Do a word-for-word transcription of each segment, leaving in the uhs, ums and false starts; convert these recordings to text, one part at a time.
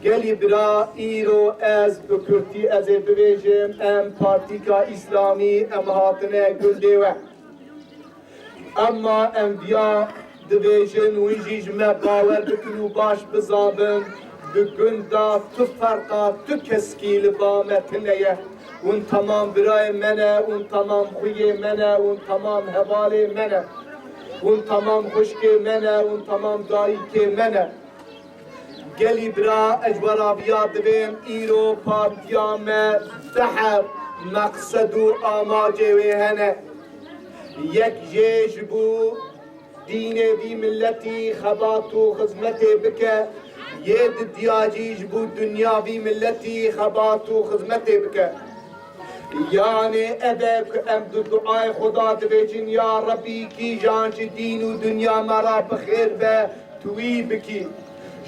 Gelî bira, îro ez bi kurtî ez ê bibêjim, em Partîka Îslamî em hatine gundê we. Emma em viya dibêjin, hûn jî ji me bawer bikin û baş bizanbin, di gunda tu ferqa tu keskî li ba me tune ye. Hûn temam birayê me ne, hûn temam xwiyê me ne, hûn temam hevalê me ne. Hûn temam xwişkê me ne, hûn temam dayikê me ne. Gelî bira, ez ji we re viya dibêm, îro partiya me du heb meqsed û amacê wê hene. Yek jê ji bo dînê vî miletî xebat û xizmetê bike, yê didiya jî ji bo dinya vî miletî xebat û xizmetê bike. Yanê ev e ku em di duayê Xweda dibêjin, ya Rebî, kîjan ji dîn û dinya me re bi xêr be, tu wî bikî.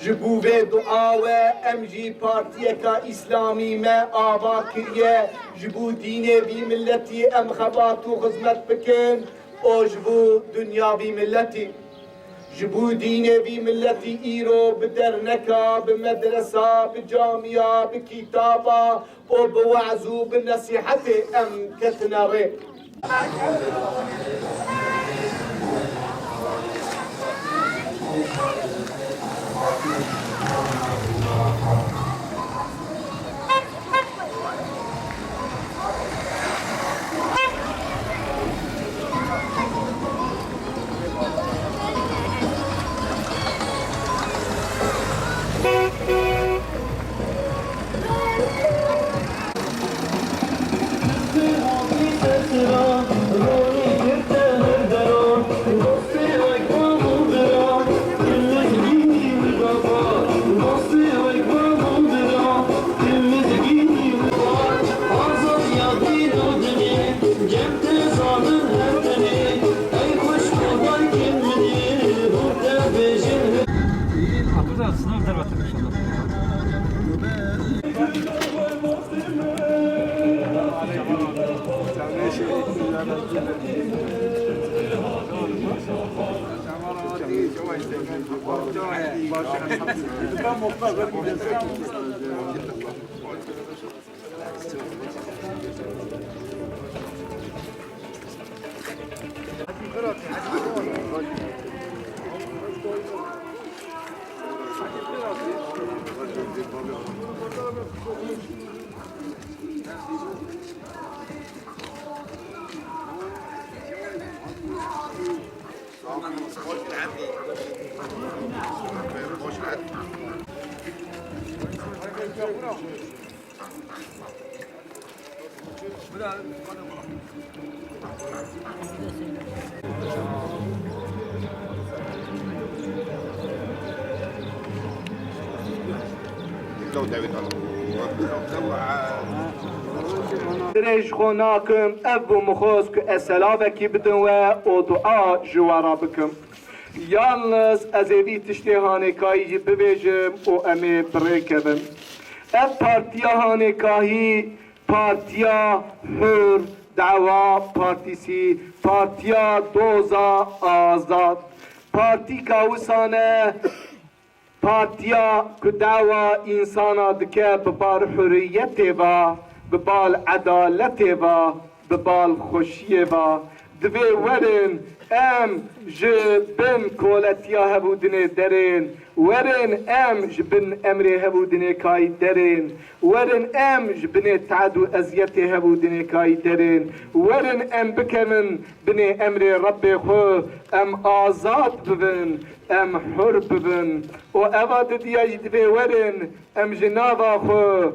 Ji bo vê dua we em jî partiyeka îslamî me ava kiriye, ji bo dînê vî miletî em xebat û xizmet bikin û ji bo dinya vî miletî. Ji bo dînê vî miletî îro bi derneka, bi medresa, bi camiya, bi kitaba û bi we'z û bi nesîhetê em ketine rê. Abdullah, sınav dervate inşallah. Dirêj xwe nakim, ev bû min xwest ku ez selavekî bidim we û dua ji we re bikim. Yalnız ez ê vî tiştê hanêkayî jî bibêjim û em ê bi rê kevin. Ev partiya hanêkahî, partiya hür, dawa partisi, partiya doza azad. Partîka wisa ne, partiya ku dawa însana dike bi bal hurriyetê ve, bi bal edaletê ve, bi bal xweşiyê ve. Divê werin em ji bin koletiya hevûdinê derên, werin em ji bin emrê hevûdinê kayî derên, werin em ji binê te'd û eziyetê hevûdinêkayî derên, werin em bikevin binê emrê Rebbê xwe, em azad bibin, em hur bibin. Û eva didiya jî divê werin em ji nava xwe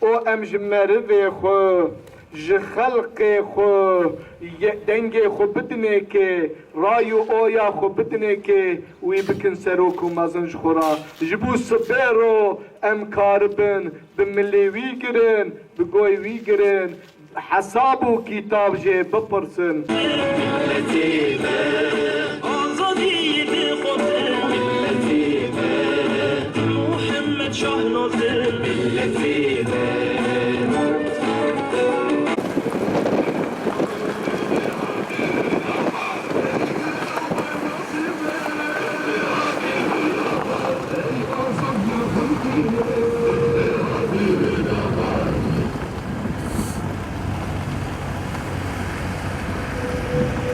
û em ji merivê xwe, ji xelqê xwe, ye-, dengê xwe bidinêkê, ray û oya xwe bidinêkê, wî bikin serok û mezin ji xwe re. Ji bo sibê ro em karibin bi milê wî girin, bi goy wî girin, hesab û kîtab jê bipirsin.